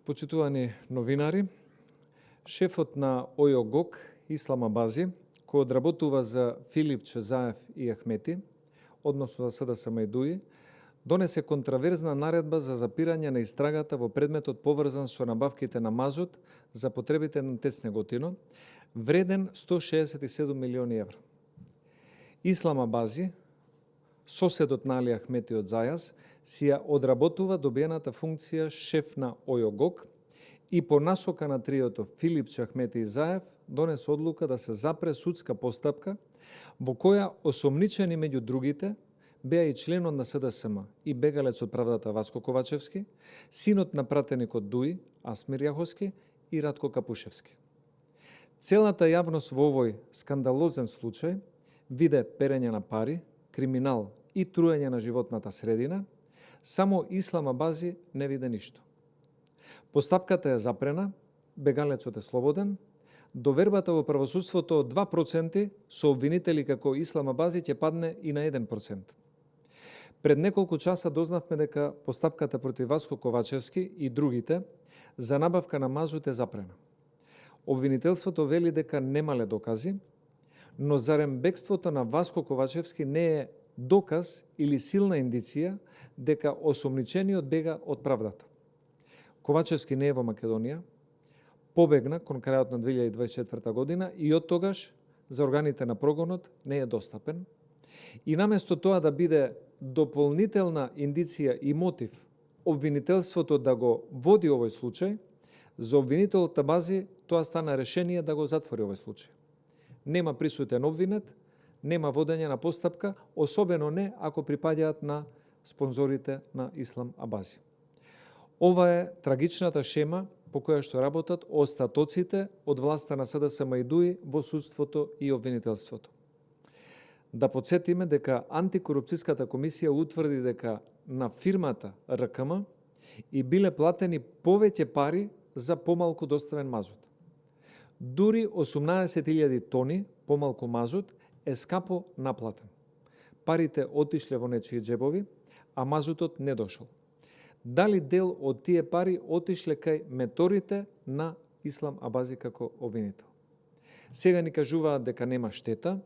Почитувани новинари, шефот на ОЈО-ГОК Ислам Абази, кој одработува за Филип Чезаев и Ахмети, односно за СДСМ и ДУИ, донесе контраверзна наредба за запирање на истрагата во предметот поврзан со набавките на мазут за потребите на ТЕЦ Неготино, вреден 167 милиони евра. Ислам Абази, соседот на Али Ахмети од Зајаз, си ја одработува добиената функција шеф на ОЈО-ГОК и по насока на триото Филип Ахмети и Заев донесе одлука да се запре судска постапка во која осомничени меѓу другите беа и членот на СДСМ и бегалец од правдата Васко Ковачевски, синот на пратеникот ДУИ Асмир Јаховски и Ратко Капушевски. Целата јавност во овој скандалозен случај виде перење на пари, криминал и труење на животната средина, само Ислам Абази не виде ништо. Постапката е запрена, бегалецот е слободен, довербата во правосудството од 2% со обвинители како Ислам Абази ќе падне и на 1%. Пред неколку часа дознавме дека постапката против Васко Ковачевски и другите за набавка на мазут е запрена. Обвинителството вели дека немале докази, но зарем бегството на Васко Ковачевски не е доказ или силна индиција дека осомничениот бега од правдата. Ковачевски не е во Македонија, побегна кон крајот на 2024 година и од тогаш за органите на прогонот не е достапен. И наместо тоа да биде дополнителна индиција и мотив обвинителството да го води овој случај, за обвинителот Абази тоа стана решение да го затвори овој случај. Нема присутен обвинет, нема водење на постапка, особено не ако припаѓаат на спонзорите на Ислам Абази. Ова е трагичната шема по која што работат остатоците од власта на СДСМ и ДУИ во судството и обвинителството. Да подсетиме дека антикорупцијската комисија утврди дека на фирмата РКМ и биле платени повеќе пари за помалку доставен мазут. Дури 18.000 тони помалку мазут е скапо наплатен. Парите отишле во нечии џебови, а мазутот не дошол. Дали дел од тие пари отишле кај меторите на Ислам Абази како обвинител? Сега ни кажуваат дека нема штета,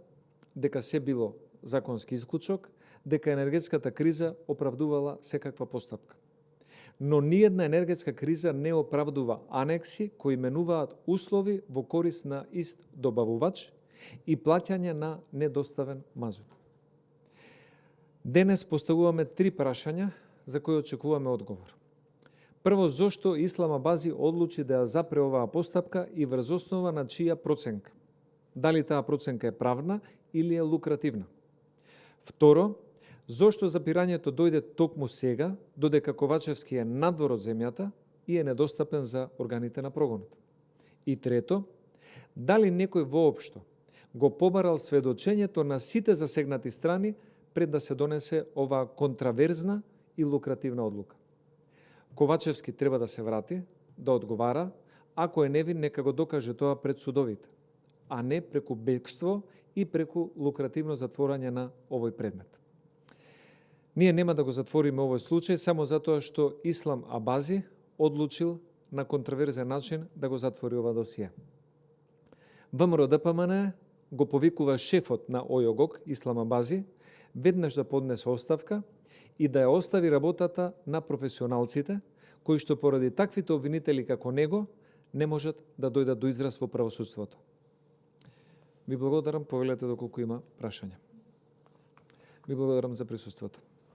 дека се било законски исклучок, дека енергетската криза оправдувала секаква постапка. Но ниедна енергетска криза не оправдува анекси кои менуваат услови во корист на ист добавувач и плаќање на недоставен мазут. Денес поставуваме 3 прашања за кои очекуваме одговор. Прво, зошто Ислам Абази одлучи да ја запре оваа постапка и врз основа на чија проценка? Дали таа проценка е правна или е лукративна? Второ, зошто запирањето дојде токму сега, додека Ковачевски е надвор од земјата и е недостапен за органите на прогонот? И трето, дали некој воопшто го побарал сведочењето на сите засегнати страни пред да се донесе оваа контраверзна и лукративна одлука? Ковачевски треба да се врати, да одговара, ако е невин нека го докаже тоа пред судовите, а не преку бегство и преку лукративно затворање на овој предмет. Ние нема да го затвориме овој случај само затоа што Ислам Абази одлучил на контраверзен начин да го затвори ова досие. ВМРО-ДПМН го повикува шефот на ОЈО-ГОК Ислам Абази веднаш да поднесе оставка и да ја остави работата на професионалците, кои што поради таквите обвинители како него не можат да дојдат до израз во правосудството. Ви благодарам, повелете доколку има прашања. Ви благодарам за присуството.